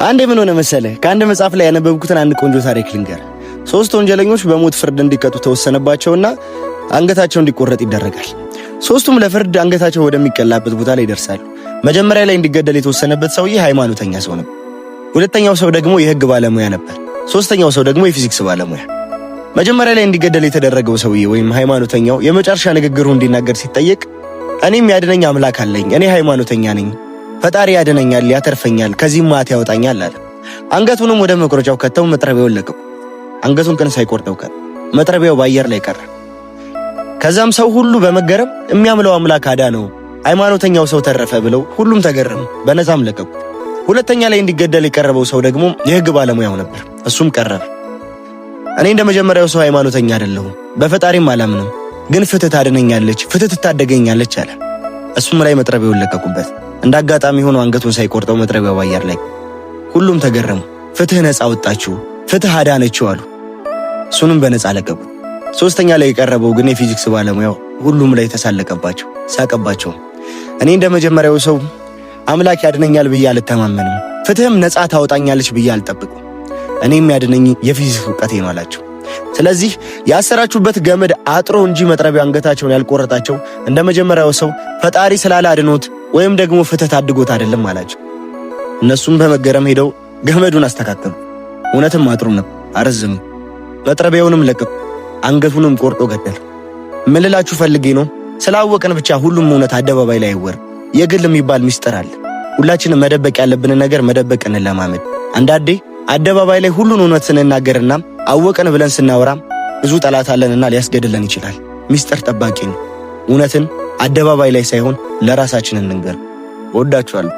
አንዴ ምን ሆነ መሰለህ፣ ከአንድ መጽሐፍ ላይ ያነበብኩትን አንድ ቆንጆ ታሪክ ልንገር። ሶስት ወንጀለኞች በሞት ፍርድ እንዲቀጡ ተወሰነባቸውና አንገታቸው እንዲቆረጥ ይደረጋል። ሶስቱም ለፍርድ አንገታቸው ወደሚቀላበት ቦታ ላይ ይደርሳሉ። መጀመሪያ ላይ እንዲገደል የተወሰነበት ሰውዬ ሃይማኖተኛ ሰው ነበር። ሁለተኛው ሰው ደግሞ የህግ ባለሙያ ነበር። ሶስተኛው ሰው ደግሞ የፊዚክስ ባለሙያ። መጀመሪያ ላይ እንዲገደል የተደረገው ሰውዬ ወይም ሃይማኖተኛው የመጨረሻ ንግግሩ እንዲናገር ሲጠየቅ እኔም ያድነኝ አምላክ አለኝ፣ እኔ ሃይማኖተኛ ነኝ፣ ፈጣሪ ያድነኛል፣ ያተርፈኛል፣ ከዚህም መዓት ያወጣኛል አለ። አንገቱንም ወደ መቁረጫው ከተው መጥረቢያውን ለቀቁ። አንገቱን ግን ሳይቆርጠው ቀረ። መጥረቢያው በአየር ላይ ቀረ። ከዛም ሰው ሁሉ በመገረም የሚያምለው አምላክ አዳነው፣ ሃይማኖተኛው ሰው ተረፈ ብለው ሁሉም ተገረሙ። በነፃም ለቀቁት። ሁለተኛ ላይ እንዲገደል የቀረበው ሰው ደግሞ የህግ ባለሙያው ነበር። እሱም ቀረበ። እኔ እንደ መጀመሪያው ሰው ሃይማኖተኛ አይደለሁም፣ በፈጣሪም አላምንም፣ ግን ፍትህ ታድነኛለች፣ ፍትህ ትታደገኛለች አለ። እሱም ላይ መጥረቢያውን ለቀቁበት። እንደ አጋጣሚ ሆኖ አንገቱን ሳይቆርጠው መጥረቢያው በአየር ላይ። ሁሉም ተገረሙ። ፍትህ ነፃ ወጣችሁ፣ ፍትህ አዳነችው አሉ። እሱንም በነፃ ለቀቁት። ሶስተኛ ላይ የቀረበው ግን የፊዚክስ ባለሙያው ሁሉም ላይ ተሳለቀባቸው፣ ሳቀባቸው። እኔ እንደ መጀመሪያው ሰው አምላክ ያድነኛል ብዬ አልተማመንም፣ ፍትህም ነፃ ታወጣኛለች ብዬ አልጠብቅም። እኔም ያድነኝ የፊዚክስ እውቀቴ ነው አላቸው። ስለዚህ ያሰራችሁበት ገመድ አጥሮ እንጂ መጥረቢያ አንገታቸውን ያልቆረጣቸው እንደ መጀመሪያው ሰው ፈጣሪ ስላላድኖት ወይም ደግሞ ፍትህ ታድጎት አይደለም አላቸው። እነሱም በመገረም ሄደው ገመዱን አስተካከሉ። እውነትም አጥሩ ነበር፣ አረዘሙ። መጥረቢያውንም ለቀቁ፣ አንገቱንም ቆርጦ ገደለ። ምን ልላችሁ ፈልጌ ነው፣ ስላወቅን ብቻ ሁሉም እውነት አደባባይ ላይ አይወርም። የግል የሚባል ሚስጥር አለ። ሁላችንም መደበቅ ያለብንን ነገር መደበቅ እንለማመድ። አንዳንዴ አደባባይ ላይ ሁሉን እውነት ስንናገርና አወቅን ብለን ስናወራ ብዙ ጠላት አለንና ሊያስገድለን ይችላል። ሚስጥር ጠባቂ ነው። እውነትን አደባባይ ላይ ሳይሆን ለራሳችን እንንገር። እወዳችኋለሁ።